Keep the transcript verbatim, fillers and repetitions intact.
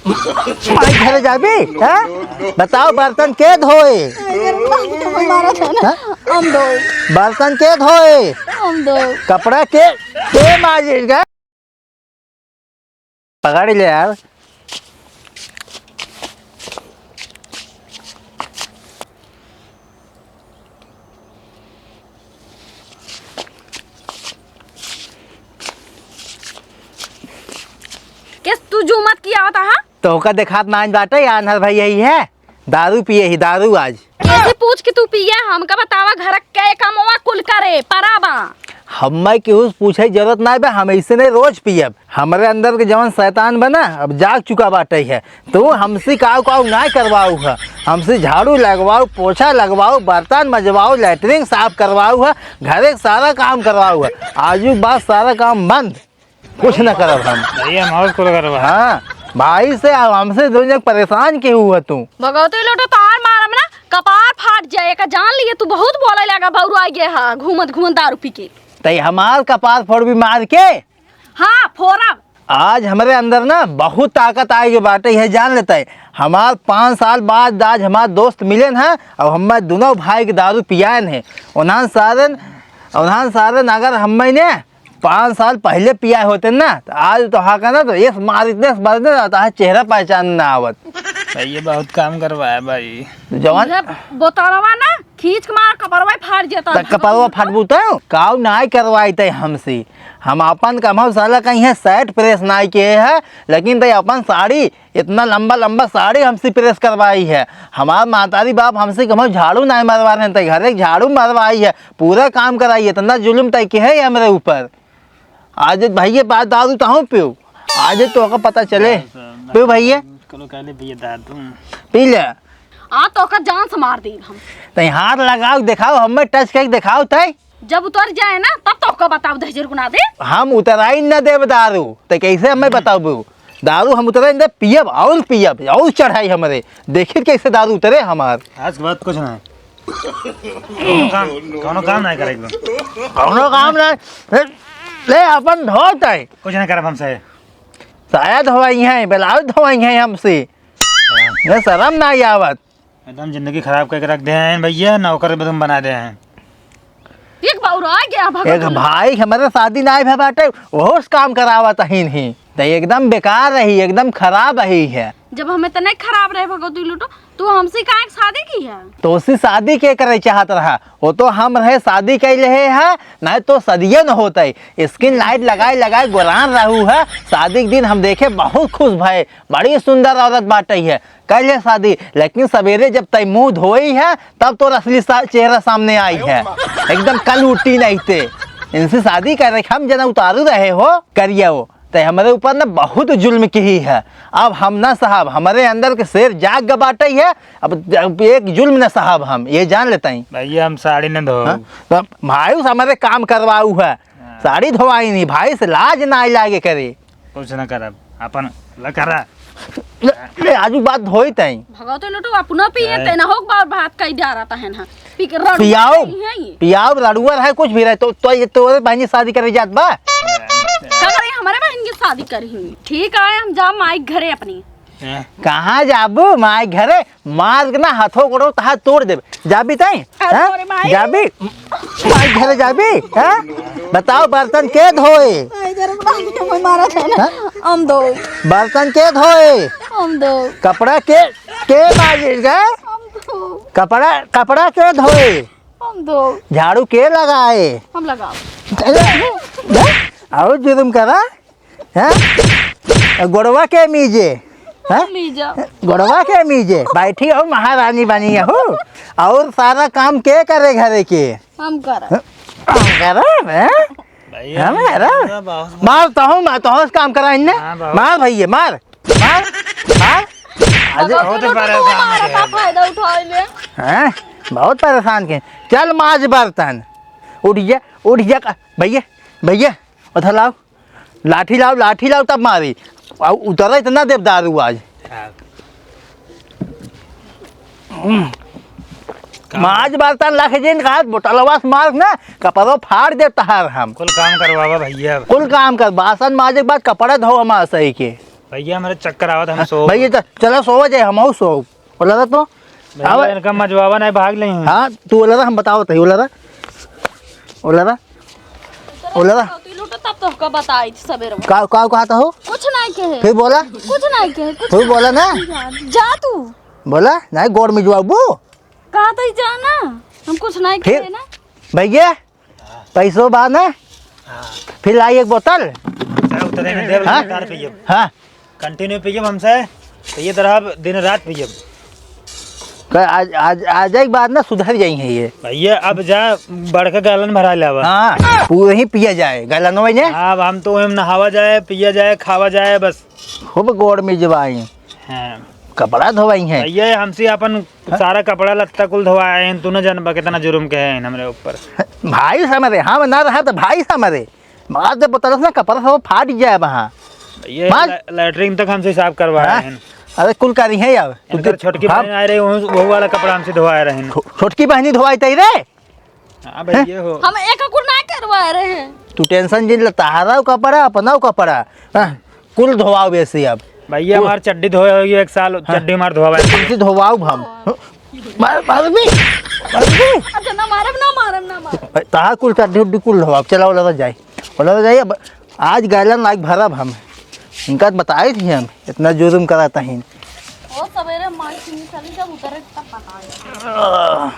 माई घरे जाबी, हैं? बताओ, बर्तन के धोए? अरे, माई तो मारा था ना। हैं? हम दो। बर्तन के धोए? हम दो। कपड़ा के, के माजे गा? पकड़ ले यार। किस तू जो मत किया होता, हाँ? तोहका देखात नाहीं बाटे, आन्हर भई यही है, दारू पिए ही, दारू आज। कैसे पूछ के तू पिए, हमका बतावा, घर के कमवा कुल करे, परा बा। हम्मे केहू से पूछे जरूरत नाहीं बा, हम ऐसे नहीं रोज पियब। हमरे अंदर के जवन शैतान बा ना, अब जाग चुका बाटे है। तू हमसे काऊ काऊ नाहीं करवाऊ है, हमसे झाड़ू लगवाऊ, पोछा लगवाऊ, बर्तन मजवाऊ, लैट्रिन साफ करवाऊ है, घरे के सारा काम करवाऊ है। आजू के बाद सारा काम बंद। कुछ न करब हम। भैया, हम और कुल करब। हाँ, भाई से अब हमसे दुनिया परेशान केहू है तू। भगवती लोटो तार मारब ना, कपार फाट जाए, एका जान लिए तू बहुत बोले लगा, बौरा गया है, घूमत घूमत दारू पी के। तई हमार कपार फोड़बी मार के? हाँ, फोड़ब। आज हमरे अंदर ना बहुत ताकत आए के बाटे, यह जान लेते हैं। हमार पाँच साल बाद आज हमार दोस्त मिले हैं, अब हमार दोनों भाई के दारू पियान है। उन्हान सारन, उन्हान सारन अगर हमें ने पाँच साल पहले पिया होते ना, तो आज तो हाँ कहना, तो इस मार इतने इस मार इतने रहता है, चेहरा पहचान ना आवत। भाई, ये बहुत काम करवाया भाई। तो जवान ये बोतलवा ना खींच के मार, कपड़वा ही फाड़ जाता। त कपड़वा फाटबू तो काऊ नाई करवाई तय हमसे। हम अपन कमाऊ साला कहीं है सेट प्रेस नाई किए है, लेकिन तय अपन साड़ी इतना लंबा लंबा साड़ी हमसे प्रेस करवाई है। हमार मातारी बाप हमसे कमाऊ झाड़ू नाई मरवा रहे, तय घरे झाड़ू मरवाई है, पूरा काम कराई है। इतना जुल्म तय के है हमरे ऊपर। आज भैया बात दारू तहूँ पियो, आज तोहका पता चले। पियो भैया। कलो कहले भैया दारू। पी ले। आ तोहका जान से मार देब हम। तई हाथ लगाओ, देखाओ, हमें टच करके देखाओ तई। जब उतर जाए ना, तब तोहका बताओ दहिजर गुना दे। हम उतराई न देब दारू, तई कैसे हमें बताबू? दारू हम उतरे न दे, पियब और पियब, और चढ़ाई हमरे। देखित कैसे दारू उतरे हमार। आज के बाद कुछ ना है। कौनो काम, कौनो काम नहीं करे एकदम। कौनो काम नहीं। ले, ले अपन धोत है। कुछ नहीं करब हमसे। साया धोवाई है, ब्लाउज धोवाई है हमसे। हाँ। ये शर्म ना आवत। एकदम जिंदगी खराब करके रख दे हैं भैया, नौकर तुम बना दे हैं। एक बौरा गया भगत एक ना। भाई हमारे शादी ना भे बाटे, ओहो से काम करावत ही नहीं। तो एकदम बेकार रही, एकदम खराब रही है। जब हमें तो नहीं खराब रहे भगवती लूटो, तू हमसे काहे के शादी की है? तो उससे शादी के करे चाहत रहा, वो तो हम रहे शादी कैले है, नहीं तो सदिये न होते। स्किन लाइट लगाए लगाए गोरान रहू है, शादी के दिन हम देखे बहुत खुश भए, बड़ी सुंदर औरत बाटे है, कैले शादी। लेकिन सवेरे जब तय मुंह धोई है, तब तोर असली सा-, चेहरा सामने आई है, एकदम कल उठी नहीं ते। इनसे शादी करे हम जना उतारू रहे हो, करिए हो। तय हमरे ऊपर न बहुत जुल्म किही है। अब हम न सहब, हमरे अंदर के शेर जाग ग बाटइ है। अब, अब एक जुल्म न सहब हम, ये जान लेतइ। भैया, हम साड़ी न धोब। हाँ? तो भाई से हमरे काम करवाऊ है, हाँ। साड़ी धोवाई नहीं, भाई से लाज नाहीं लागे करे। कुछ न करब, अपन ल करा। ले, ले, आजू बात धोई तई। भगवती लोटो, अपना पिए तय न होक बार बात कई डारा तहन है। पी के रड़ुआ पियाओ, नहीं है ये। पियाओ, रड़ुआ रहे, कुछ भी रहे, तो, तो ये तोरे बहनी शादी करे जात बा? का करे, हमरे बहन की शादी करी। ठीक है, हम जा माई घरे अपनी। हैं? कहाँ जाबू माई घरे? मार के ना हाथों गोड़ों तहार तोड़ देब। जाबी तई? अरे हैं? मोरे माई। जाबी? माई घरे जाबी? हैं? बताओ, बर्तन के धोए? आई जरा माई, मारा था ना। हैं? हम धो। बर्तन के धोए? हम धो। कपड़ा के, के माजे गे? हम धो। कपड़ा, कपड़ा के धोए? हम धो। झाड़ू के लगाए? हम लगाओ। अउर जुर्म करा, हैं? गोड़वा के मीजे, हैं? मीजा। गोड़वा के मीजे बैठी हो, महारानी बनी हो, अउर सारा काम के करे घरे के? हम करब। हम करब, हैं? भैया, हम करब। मार तहूँ, मार तहूँ से काम करा इन्ने। हाँ, बाबू। मार भैया, मार। मार, मार। आज भगवती बहुत लोटो परेशान मारा है। का फायदा उठा ले। हैं? बहुत परेशान के। चल माज बर्तन। उठ जा, उठ जा का-, भैया, भैया, उधर लाओ। लाठी लाओ, लाठी लाओ तब मारी। अउ उतरा इतना देव दारू आज। हाँ। हम्म। काम माज बर्तन लाखे जिन कहा, बोतलवा से मार ना, कपड़ो फाड़ दे तहार हम। कुल काम करवावा भैया। कुल काम कर, बासन माजे के बाद कपड़ा धो हमार सही के। भैया, हमरे चक्कर आवत, हम हाँ, सो भैया, च-, चला सोवा जाए, हम आऊ सो। बोला था तो? भैया, आवा। इनका मजवावा नहीं, भाग ले। हाँ, तू बोला था, हम बताओ तही, बोला था। बोला था। बोला था। तू लूटो, तब तो हमका बताई थी सबेरे में। का, का कहा था हो? कुछ नहीं कहे। फिर बोला? कुछ नहीं कहे, कुछ फिर नहीं बोला ना? कहे। जा, जा तू। बोला? नहीं, गोड़ में जवाबू। कहा तो ही जाना, हम कुछ नहीं फिर? कहे ना। भैया, पैसो बा ना? हाँ। फिर लाई एक बोतल। चाहे उतरे में देव हाँ? लगातार पियब। हाँ। Continue पियब हमसे, तो ये तरह दिन रात पियब। क-, आज, आज, आज एक बात ना सुधर जाई है ये। भैया, अब जा बढ़ के गैलन भरा लावा। हाँ, पूरे ही पिया जाए, गैलन में ने। हाँ, अब हम तो हम नहावा जाए, पिया जाए, खावा जाए, बस। खूब गोड़ में जवाई। हाँ। कपड़ा धोवाई है। भैया, हमसे अपन हाँ? सारा कपड़ा लत्ता कुल धोवाए हैं, तू न जानबा कितना जुर्म के है हमरे ऊपर। भाई समझे, हम ना रहा तो भाई समझे। मार दे बोतल से ना, कपड़ा सब फाट जाए वहाँ। ये मार। लै-, लैट्रिन तक हमसे साफ करवाए हाँ? हैं। अरे कुल करी है यार। इनकर छोटकी हाँ। बहन आए रहे, वहू, वहू वाला कपड़ा हमसे धोवाए रहे हैं। छो-, छोटकी बहनी धोवाई तई रे। हाँ भैया हो। हम एक कुल ना करवाए रहे हैं। तू tension जिन ले, तहारा कपड़ा, अपना कपड़ा। हाँ, कुल धोवाओ बेसी अब। भैया कुल हमार चड्डी धोए होगी एक साल, हाँ। चड्डी हमार धोवाए। तुमसे धोवाओ हम। मार, मार भी, मार भी। अच्छा, ना मारब, ना मारब, ना मारब। तहार कुल चड्डी उड्डी कुल धोवाओ, चला ओला तो जाए। ओला तो जाए, अब आज गैलन लाइक भरब हम। इनका तो बताए थी हम, इतना जुर्म कराता ही। ओ सबेरे माई सुनी चली जब उतरे तब बताए।